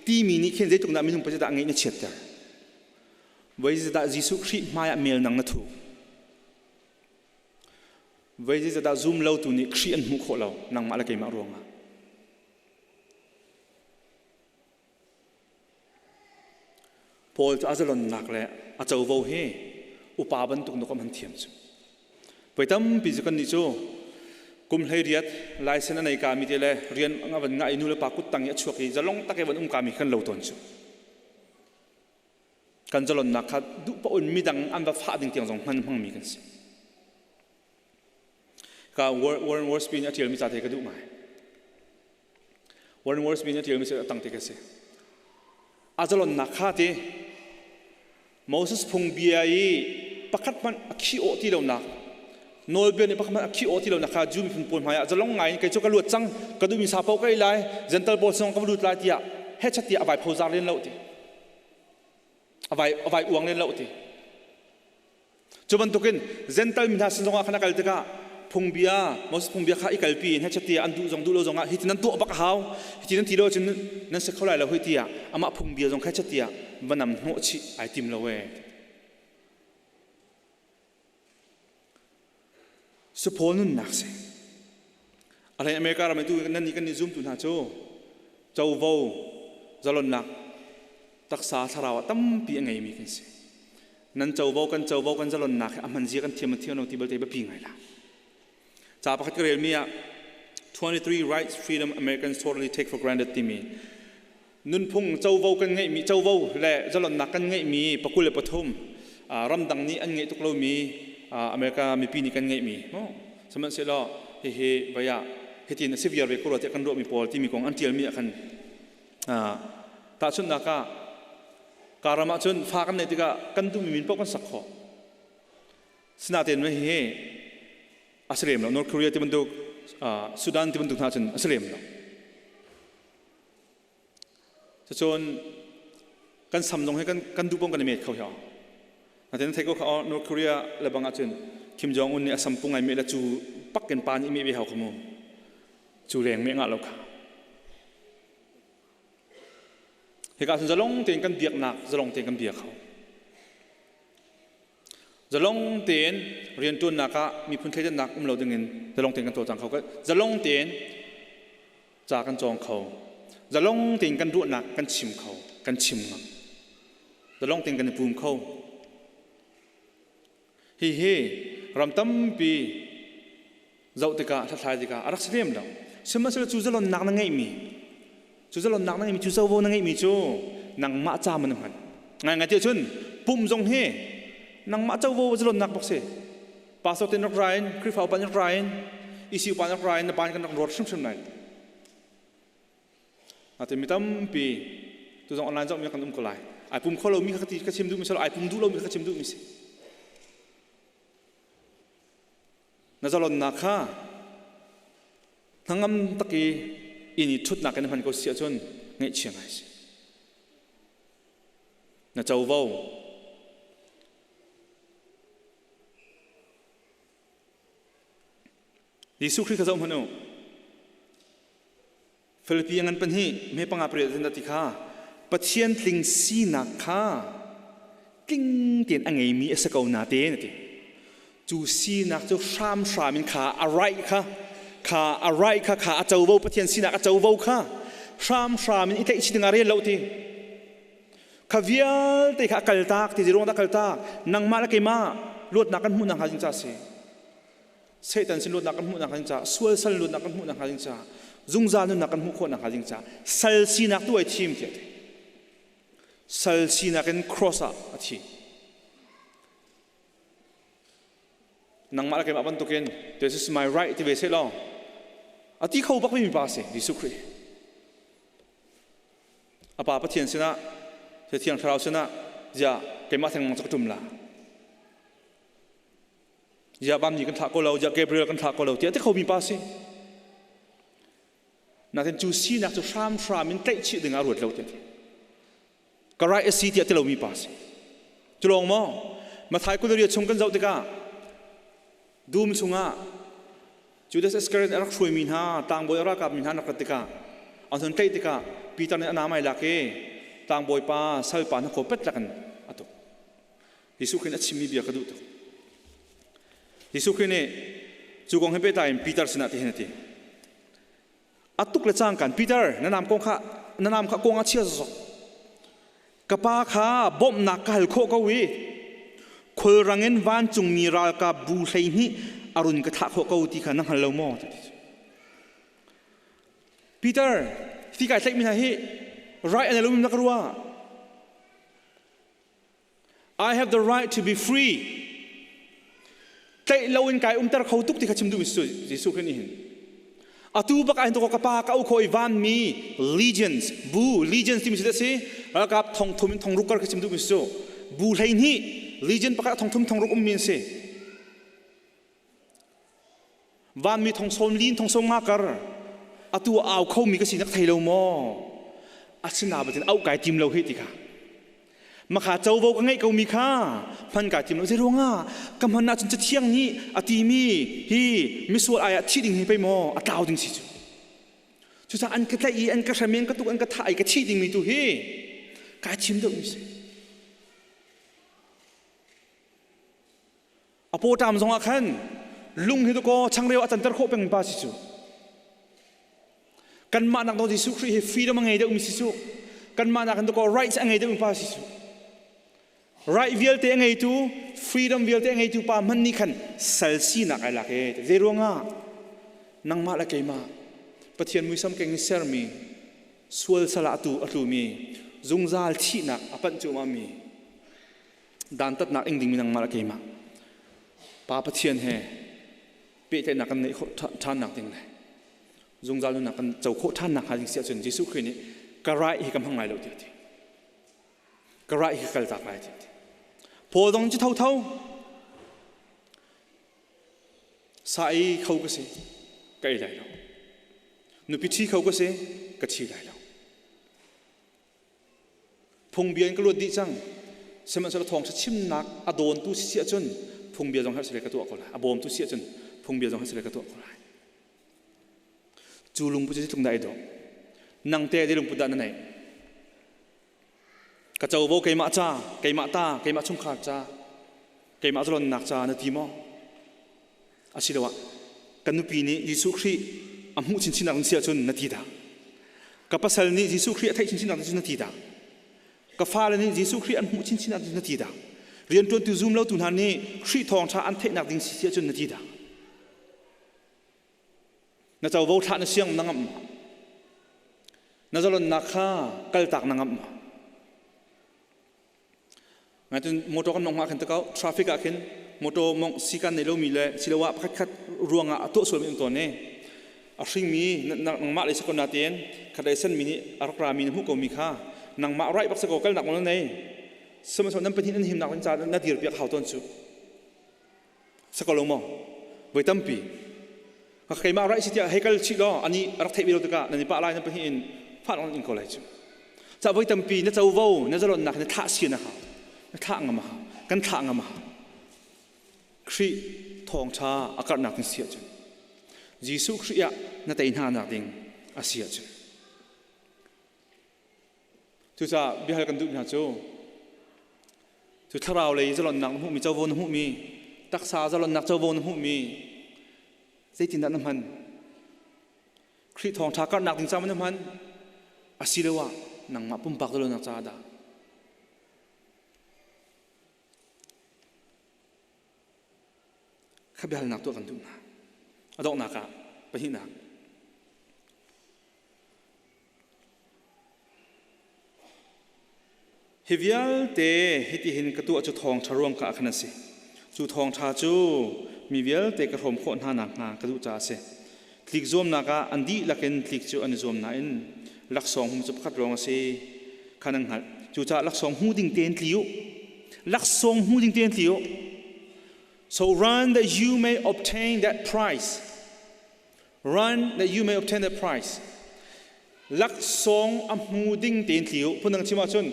timi nih khin zeitluk dah minung pa dah ngeih na chiatter. Voi zeidah Jesuh Khrih hmai ah mel nang na thu. Voi zeidah zum lotu nih Khrih an hmuh khawh lo nangmah le keimah ruangah. Paul cu a zalonnak le a covo hi upa bantuk nuk a hman thiam cu. Voi tampi cu kannih cu kum 18 license a nei ka mi te le rian a van ngah i nu le pa kut tang i a chuak i zalong tak i van um ka mi kan lo tawn cu. Kan zalonnak kha duh paoh in midang an va fah ding tiang zong hman hmangmi kan si. Ka Warren Wiersbe nih a ṭialmi ca te ka duh ngai. Warren Wiersbe nih a ṭialmi cu a tang te ka si. A zalonnak kha ti Moses phungbia i pakhat hmanh a khi awh ti lonak. Nawlbia nih pakhat a khi aw ti lo na kha Jew miphun pawl hmaiah zalong ngai in kei cu ka luat cang, ka duhmi sa paoh ka ei lai, Gentle pawl song ka va lut lai tiah hechat tiah a vai phozar len lo ti. A vai a vai uang len lo ti. Cu bantukin Gentle mi hna sin zongah khan a kal tikah phungbia Moses phungbia kha i kalpi in hechat tiah an duh zong duh lo zongah hi ti nan tuah bak a hau, hi ti nan ti lo ahcun nan si kho lai lo hoi tiah amah phungbia zong kha hechat tiah va nam hnawh chih ai tim lo ee. Suphaw nunnak si. A hlei America ram i tu nan nih kan nih zumtu hna cu covo zalonnak taksa thlarau ah tampi a ngeimi kan si. Nan covo kan covo kan zalonnak hi a hman zia kan thiam thiam lo ti belte biapi ngai la. Ca pakhat ka relmi ah 23 Rights Freedom Americans Totally Take for Granted timi nunphung covo kan ngeihmi covo le zalonnak kan ngeihmi pakul le pathum ramdang nih an ngeih tuk lomi America mipi nih kan ngeihmi sihmanhsehlaw hihi vaya hitin a si viar ve ko rua tiah kan ruahmi pawl timi kong an tialmi ah khan tahchunhnak ah karam ah cun fa kan neih tikah kan duhmi min paoh kan sak khawh sinatein hihi a si lem lo North Korea ti bantuk Sudan ti bantuk hna cun a si lem lo. Cucun kan sam zong hi kan duh kan i met kho hiau. Natin thei ko kha North Korea le bang ahcun Kim Jong Un nih a sam pung ai meh le cu pak in pa nih meh ve hau kha mu. Cu leng meh ngah lo kha. Hika cun zalong tein kan biaknak zalong tein kan bia kho. Zalong tein rianṭuannak ah miphun thleidannak um lo dingin zalong tein kan cawlcang kho. Zalong tein ca kan cawng kho. Zalong tein kan ruahnak kan chim kho, kan chim ngam. Zalong tein kan i pum kho. Hihi ram tampi zoh tikah hlathlai tikah a rak si lem lo. Sihmanhsehlaw cu zalonnak na ngeihmi, cu zalonnak na ngeihmi, cu covo na ngeihmi cu nangmah ca man hman. Ngaingai ti ahcun pum zong hi nangmah covo zalonnak bak si. Pastor te rak ra in, Khrihfa upa rak ra in, EC upa rak ra in na ban kan rak rawt hrimhrim lai. Ate mi tampi tu zong online zong mi kan um ko lai. Ai pum kho lomi kha ka chim duhmi si lo, ai pum duh lomi kha ka chim duhmi si. Na zalonnak kha hnangam tak i inn i ṭhutnak in hman ko si ahcun ngaihchia ngai si. Na covo Jesuh Khrih kha zoh hmanh u. Filipi ngan pahnih me panga pariat in ti kha Pathian tling sinak kha tling tein a ngeimi a si ko na te na ti. Cu sinak cu hramhram in kha a right kha kha a right kha kha a covo Pathian sinak a covo kha hramhram in i tlaih chih ding ah rel lo ti. Kha vialte kha a kaltak ti ruang dah kaltak nangmah le keimah luatnak kan hmuh nakhnga ding ca si. Satan sin luatnak kan hmuh nakhnga ding caah sual sal luatnak kan hmuh nakhnga ding caah zungzal nunnak kan hmuh khawh nakhnga ding caah sal sinak tu ai thim tiah ti sal sinak in cross ah a thi nangmah le keimah bantukin this is my right ti ve seh law a ti kho bak mi pa si Jesuh Khrih a pa Pathian sinah Thiang Thlarau sinah zia keimah thengmang cu ka ṭum la Ziah Bamni kan thlah ko lo, ziah Gabriel kan thlah ko lo tiah ti khomi pa si. Natin cu sinak cu hramhram in tlaihchih ding ah ruat lo tiah ti. Ka right a si tiah ti lomi pa si. Cu lawng maw? Mathai kularia chung kan zoh tikah dum chungah Judas Iscariot a rak hruaimi hna tlangbawi a ralkap mi hna an rak rat tikah an hun tlaih tikah Peter nih a nam ai lak i tlangbawi pa salpa na khaw pet lakin a tuk. Jesuh Khrih nih a chimmi bia ka duh tuk. Jesuh Khrih nih cu kong he pehtlai in Peter sinah tihin a ti. A tuk le cangkan Peter na nam kong kha na nam kha kong ah chia zok. Ka pa kha bawmhnak ka hal khawh ko i khulrang in vancungmi ralkap bu 12 a run ka thlah khawh ko ti kha na hngal lo maw? Peter, fi kai tlaihmi hna hi rai an lo na ka ruah. I have the right to be free. Tlaih loin kai umter kho tuk ti kha chim duhmi cu Jesuh Khrih nih hin. Atu bak ah hin ka pa ka au kho i vanmi legions bu legions timi cu si ralkap thong thum in thong ruk kar kha chim duhmi cu bu 12 legion pakhat thong thum thong ruk ummi an si. Vanmi thong sawm lin thong sawm nga kar atu au khomi ka si nak thei lo maw? Asina batin au kai tim lo hi ti kha. Makha covo ka ngeih komi kha hman kai tim lo. Zei ruangah ka hman ahcun cathiang nih a timi hi misual ai ah thi ding hi pei maw a tlau ding si cu. Cucaah an ka tlaih i an ka hrem i an ka tuk an ka thah i ka thih dingmi tu hi kai thim deuhmi si. A pawṭam zongah khan lung hi dakaw changreu a canter khawh peng pa si cu. Kanmah nak dawh Jesuh Khrih hi freedom a ngei deuhmi si cu. Kanmah nak in dakaw rights a ngei deuhmi pa si cu. Right vialte a ngeitu, freedom vialte a ngeitu pa hmanh nih khan sal sinak ai lak e. Zei ruangah nangmah le keimah Pathian muisam keng in sermi sual sal ah atu a tlumi zungzal thihnak a panh cuahmahmi dantatnak ing dingmi nangmah le keimah Pa Pathian he pehtlaihnak kan neih khawh ṭhannak ding le zungzal nunnak kan co khawh ṭhannak hnga ding si ahcun Jesuh Khrih nih ka rai hi ka hmang lai lo tiah a ti. Ka rai hi ka kaltak lai tiah a ti. Paul dong cu thotho sa ei kho ka si ka ei lai lo. Nupi ṭhi kho ka si ka ṭhi lai lo. Phungbia in ka luat dih cang. Sihmanhsehlaw thawngṭha chimnak a dawntu si si ahcun phungbia zong herh sile ka tuah ko lai. A bawmtu si ahcun phungbia zong herh sile ka tuah ko lai. Cu lungput cu zeitluk dah ai dawh. Nang te zei lungput dah na neih? Ka covo keimah ca, keimah ta, keimah chungkhar ca, keimah zalonnak ca na ti maw? Asiloah kan nupi nih Jesuh Khrih a hmuh chinchin nak si ahcun na ti dah? Ka pasal nih Jesuh Khrih a theih chinchin nak na ti dah? Ka fale nih Jesuh Khrih an hmuh chinchin nak na ti dah? Rianṭuantu zum lotu hna nih Khrih thawngṭha an theihnak ding si ahcun na ti dah? Na covo thlah na siang na ngamh ma? Na zalonnak kha kaltak na ngamh ma? Ngaitun motor kan mong ah khin takau traffic ah khin motor mong sikan nei lomi le siloah pakhat khat ruangah a tuah sualmi um tawn ne a hringmi nangmah le sakon natein khatlei senmi nih a rak rami na hmuh komi kha nangmah right bak sako kalnak nawl nei sihmanhsehlaw nan pahnih nan himnak ding caah na dir piak hau tawn cu sako lo maw voi tampi keimah right si tiah hei kal chih law ani a rak theih ve lo tikah nan i pah lai nan pahnih in fah in ko lai cu ca voi tampi na covo na zalonnak na thlah si na hau na thlah ngam a hau kan thlah ngam a hau Khrih thawngṭha a karhnak ding si ahcun Jesuh Khrih ah na tei hna nak ding a si ahcun Cucaah biahal kan duh hna cu cu thlarau lei zalonnak na hmuhmi covo na hmuhmi taksa zalonnak covo na hmuhmi zeitindah na hman Khrih thawngṭha karhnak ding caah na hman asiloah nangmah pumpak zalonnak caah dah Kha biahalnak tuah kan duh hna. A donghnak ah pahnihnak. Hi vialte hitihin ka tuah cu thawngṭha ruang kha khan a si. Cu thawngṭha cu mi vialte ka hrawm khawh hna nakhnga ka duh caah a si. Tlik zuamnak ah an dihlak in tlik cu an i zuam nain laksawng hmu cu pakhat lawng a si kha nan hngalh. Cucaah laksawng hmu ding tein tli u. Laksawng hmu ding tein tli u. So run that you may obtain that prize. Run that you may obtain that prize. Laksawng a hmu ding tein tli u. Phundang chim ahcun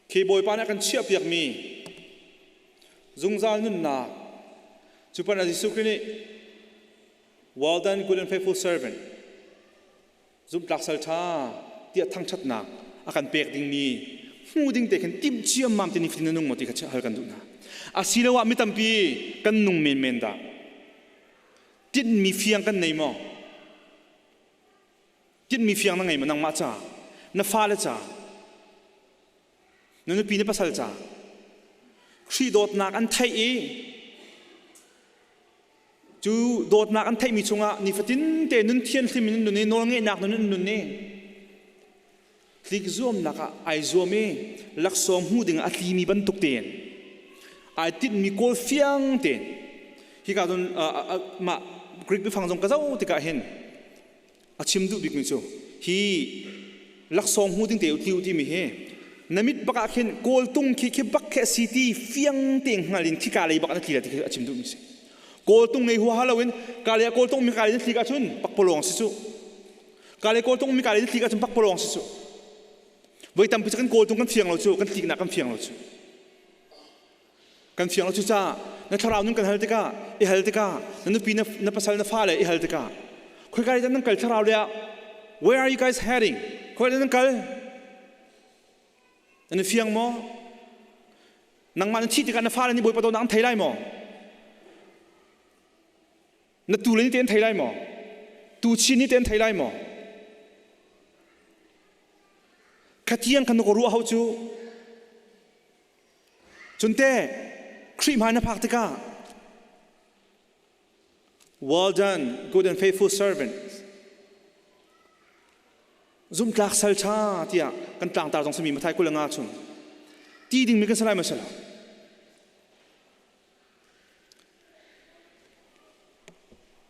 khi Bawipa nih a kan chiahpiakmi zungzal nunnak cu pan ah Jesuh Khrih nih well done good and faithful servant zumhtlak sal ṭha tiah thangṭhatnak a kan pek dingmi hmu ding te khin timh ciammam te nifatin na nung maw ti kha hal kan duh hna asiloah mi tampi kan nung menmen dah tinhmi fiang kan nei maw Tinhmi fiang na ngei maw nangmah ca, na fale ca, na nupi na pasal ca? Khrih dawtnak an theih i cu dawtnak an theihmi chungah nifatin te nun thianhlim in nun i nawlngeihnak nun in nun i tlik zuamnak ah ai zuam i laksawng hmu ding a tlimi bantuk tein ai tinhmi kawl fiang tein hika cun mah Greek biafang zong ka zoh tikah hin A chim duh bikmi cu hi laksawng hmu ding te u tli u timi hi na mit bak ah khin kawltung khi khi bak khi a si ti fiang tein hngal in khika lei bak na tli lai ti khi a chim duhmi si. Kawltung ngei huaha loin kale ah kawltung mi kale na tlik ahcun pakpalawng si cu. Kale kawltung mi kale na tlik ahcun pakpalawng si cu. Voi tampi cu kan kawltung kan fiang lo cu, kan tliknak kan fiang lo cu. Kan fiang lo cu caah na thlarau nun kan hal tikah, i hal tikah, na nupi na, na pasal na fale i hal tikah, khoika dah nan kal thlarau le ah where are you guys heading? Khoika dah nan kal? Nan i fiang maw? Nangmah na thih tikah na fale nih Bawipa dawtnak an thei lai maw? Na tule nih te an thei lai maw? Tuchin nih te an thei lai maw? Khatiang khan na ka ruah hau cu. Cun te Khrih hmai na phak tikah Well done, good and faithful servant. Zumtlak sal ṭha tiah kan tlangtar zong simi Mathai 25 chung ti dingmi kan si lai maw si lo?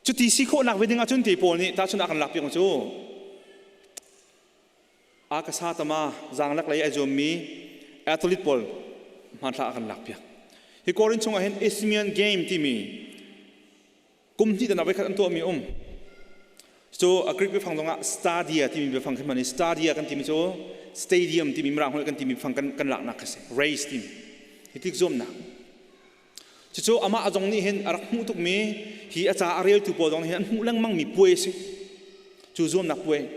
Cuti si khawhnak ve ding ahcun ti Paul nih tahchun a kan lakpiak cu a ka sa tama zaanglek lei ai zuammi athlete pawl hmanthlak a kan lakpiak. Hi Korin chungah hin Isthmian Game timi kum hnih tan ah voikhat an tuahmi um. Cu a Greek biafang zongah stadia timi biafang khi hman i stadia kan timi cu stadium timi mirang holh kan timi biafang kan, kan laknak khi si. Race timi. Hi tlik zuamnak. Cucu amah zong nih hin a rak hmuh tukmi hi a ca a reltu pawl zong nih hin an hmuh lengmangmi puai a si. Cu zuamnak puai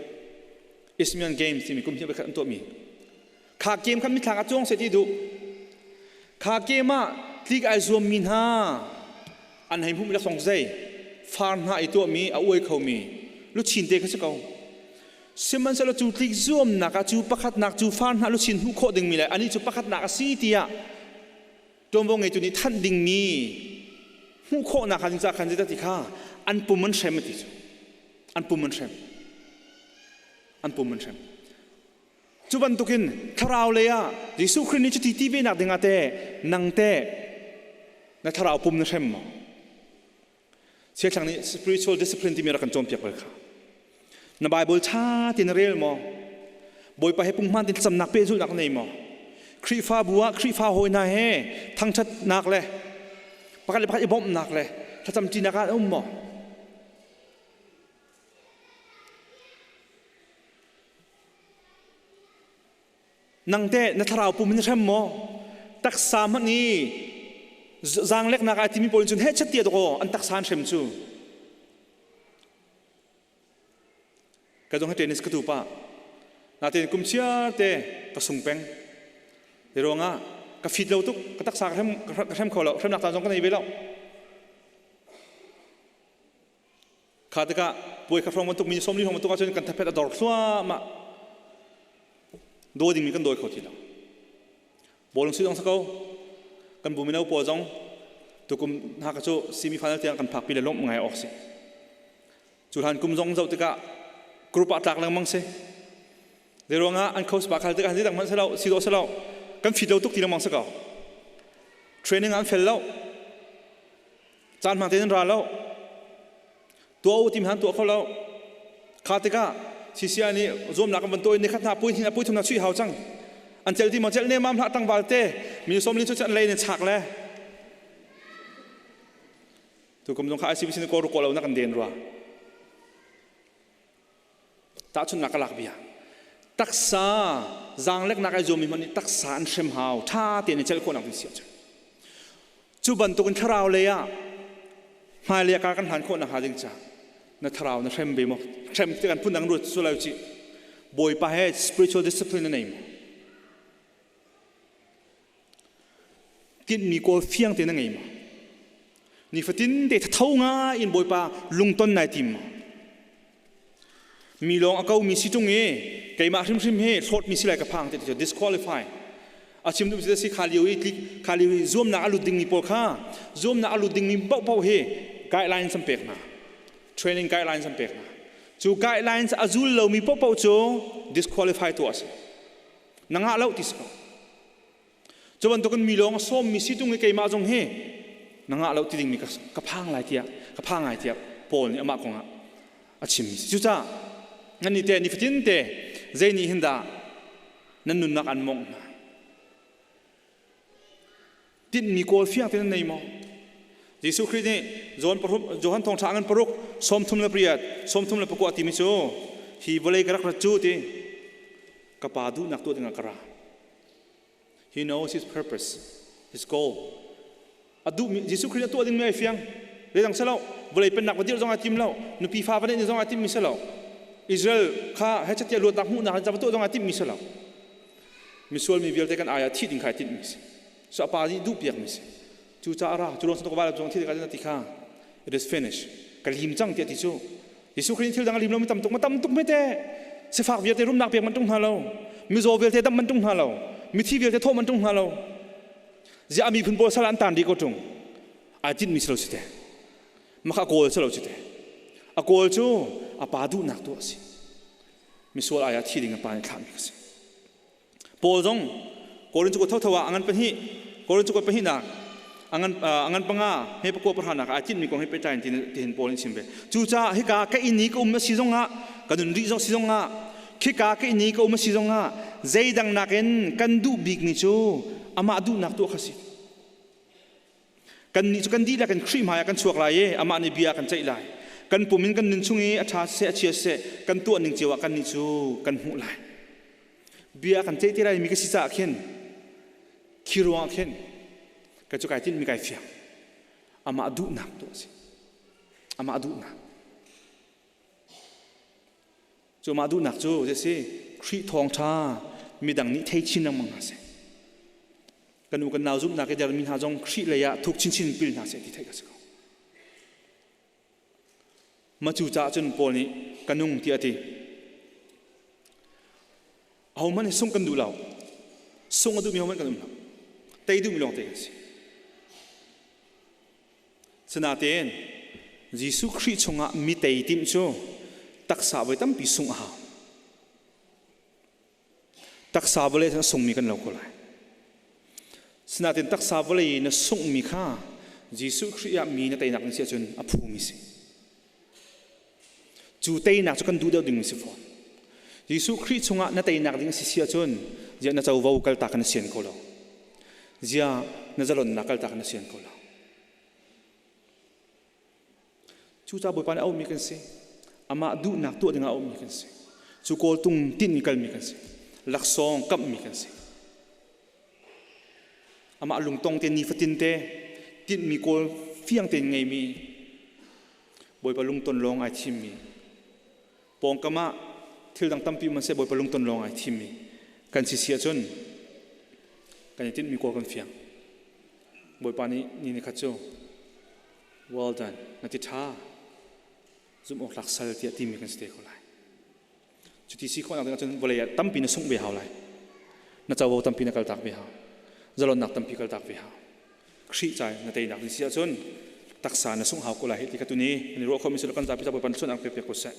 Isthmian Games timi kum hnih voikhat an tuahmi. Kha game khan mithlang ah cuang seh ti duh. Kha game ah tlik ai zuammi hna an hei hmuhmi laksawng zei far hna i tuahmi a uai khomi luchin te kha si ko. Sihmanhsehlaw cu tlik zuamnak ah cu pakhatnak cu far hna luchin hmuh khawh dingmi le anih cu pakhatnak a si tiah ṭuanvo ngeitu nih thanh dingmi hmuh khawhnak kha ca khan ti kha an pum an hrem a ti cu an pum an hrem an pum an hrem cu bantukin thlarau lei ah Jesuh Khrih nih cuti ti ve nak dingah teh nang teh na thlarau pum na hrem maw Siathlang nih spiritual discipline timi rak kan cawnpiak bal kha. Na Bible ṭha tein na rel maw? Bawipa he punghman tein thlacamnak pehzulhnak na nei maw? Khrihfabu ah Khrihfa hawi hna he thangṭhatnak le pakhat le pakhat i bawmhnak le thlacamṭinak ah na um maw? Nang teh na thlarau pum in hrem maw? Taksa hmanh i zaangleknak ai timi pawl cun heh chat tiah dawkaw an taksa an hrem cu. Ka zong he tennis ka tu pah. Natein kum chiar te ka sung peng. Hi ruangah ka fit lo tuk, ka taksa ka hrem, ka hrem kho lo, hremnak caan zong ka nei ve lo. Kha tikah puai kha hrawng bantuk mi 40 hrawng bantuk ahcun kan thaphet a dor thluahmah. Dawi dingmi kan dawi kho ti lo. Bawlung si zong sa ko. Kan bu mino pawl zong tukum hna ka cu semi final tiang kan phakpi le lawmh ngai awk si. Cu hlan kum zong zoh tikah group ah tlak lengmang si. Zei ruangah an coach pa khal tikah zeidang hmanh si lo, si dawh si lo. Kan fit lo tuk ti lengmang si ko. Training an fel lo. Caan hmang tein an ra lo. Tuah u ti han tuah kho lo. Kha tikah CCI nih zuamnak an van tuah i nikhat hna pui hnih pui thum hna chuih hau cang. An celh ti maw celh nemam hlah tlangval te mi 40 cu an lei in chak le tukum zong kha ICBC ni kaw ru kaw lo na kan den rua. Tahchunhnak ka lak bia. Taksa zaangleknak ai zuammi hmanh nih taksa an hrem hau ṭha tein i celh khawhnak ding si ahcun. Cu bantukin thlarau lei ah hmailei ah kar kan hlan khawh nakhnga ding ca na thlarau na hrem ve maw? Hrem ti kan phun dang ruat su lo cih. Bawipa he spiritual discipline na nei maw? Tinhmi kawl fiang te na ngei maw? Nifatin te thatho ngai in Bawipa lungton nai tim maw? Mi lawng a ko mi si tung i keimah hrimhrim hi hlawt mi si lai ka phang ti cu disqualify. A chim duh si kha lio i tlik kha lio i zuamnak a lut dingmi pawl kha zuamnak a lut dingmi paohpaoh hi guidelines an pek hna. Training guidelines an pek hna. Cu guidelines a zul lomi paohpaoh cu disqualify tuah a si. Na ngah lo ti si ko. Cu bantukin mi lawng a sawmmi si tung i keimah zong hi na ngah lo ti dingmi ka phang lai tiah ka phang ngai tiah Paul nih amah kongah a chimmi si. Cucaah nan nih te nifatin te zei nih hin dah nan nunnak an mawngh hna? Tinhmi kawl fiang te nan nei maw? Jesuh Khrih nih John pathum Johan thawngṭha ngan paruk 38 34 timi cu hi vawlei ka rak rat cu ti ka pa duhnak tuah dingah ka ra. He knows his purpose, his goal. A duhmi Jesuh Khrih a tuah dingmi ai fiang. Leidang si lo, vawlei pennak va dirh zong ai tim lo, nupi fa va neih zong ai timmi si lo. Israel kha hechet tiah luatnak hmuhnak in va tuah zong ai timmi si lo. Misual mi vialte kan ai ah thih ding kha ai timmi si. So a pa nih duh piakmi si. Cu caah ra, cu lawng ka va zong thi ti kha it is finished. Ka lim cang tiah ti cu. Jesuh Khrih thil dang a lim lomi tam tuk ma tam tuk mete. Sifak vialte rumnak pek man tung hna lo. Mizaw vialte dam man tung hna lo. Mithi vialte thawh man tung hna lo. Ziah a miphun pawl sal an tan dih ko tung. Ai tinh mi si lo si te. Maka kawl si lo si te. A kawl cu a pa duhnak tu a si. Misual ai ah thi ding a pa nih thlah mi ka si. Paul zong Korin cu thotho ah angan pahnih Korin cu pahnih nak angan angan panga he pakua pahra nak ai tinhmi kong he pehtlai in tihin Paul nih chim ve. Cucaah hika ka inn i ka um a si zongah ka nun rih zong si zongah khika ka inn i ka um a si zongah zeidang nakin kan duh bikmi cu amah duhnak tuah kha si. Kannih cu kan dihlak in Khrih hmaiah kan chuak lai i amah nih bia a kan ceih lai. Kan pum in kan nun chung i a ṭha siseh a chia siseh kan tuah ning cio ah kannih cu kan hmuh lai. Bia a kan ceih ti lai mi ka si caah khin khi ruangah khin ka cu kai tinhmi kai fiang. Amah duhnak tuah a si. Amah duhnak. Cu mah duhnak cu zei si Khrih thawngṭha midang nih thei chin lengmang hna seh. Kan u kan nau zumhnak i dermi hna zong Khrih lei ah thuk chinchin pil hna seh ti theih ka si ko. Ma cu caah cun Paul nih ka nung tiah a ti. Ahohmanh hi sungh kan duh lo. Sungh a duhmi ahohmanh kan um lo. Tei duhmi lawng te kan si. Sinain Jesuh Khrih chungah mi tei timh cu taksa voi tampi sungh a hau. Taksa vawlei a sungmi kan lo ko lai. Sinain taksa vawlei na sunghmi kha Jesuh Khrih ah mi na teinak in si ahcun a phumi si. Cu teinak cu kan duh deuh ding si fawn. Jesuh Khrih chungah na teinak ding a si si ahcun ziah na covo kaltak na sian ko lo. Ziah na zalonnak kaltak na sian ko lo. Cucaah Bawipa nih a auhmi kan si. Amah duhnak tuah dingah a auhmi kan si. Cu kawltung tinh in kalmi kan si. Laksawng kamhmi kan si. Amah lungtong te nifatin te tinhmi kawl fiang tein ngeimi Bawipa lungton lawng ai thimmi pawngkam ah thil dang tampi um seh Bawipa lungton lawng ai thimmi kan si si ahcun kan i tinhmi kawl kan fiang. Bawipa nih ni ni khat cu well done na ti ṭha zumh awk tlak sal tiah timi kan si te ko lai. Cuti si khawhnak ding ahcun vawlei ah tampi na sungh ve hau lai. Na covo tampi na kaltak ve hau. Zalonnak tampi kaltak ve hau. Khrih cai na teinak ding si ahcun taksa na sungh hau ko lai ti ka tuni kan i ruah khomi si lo kan zapi zapi pan chuan ang pek ko seh.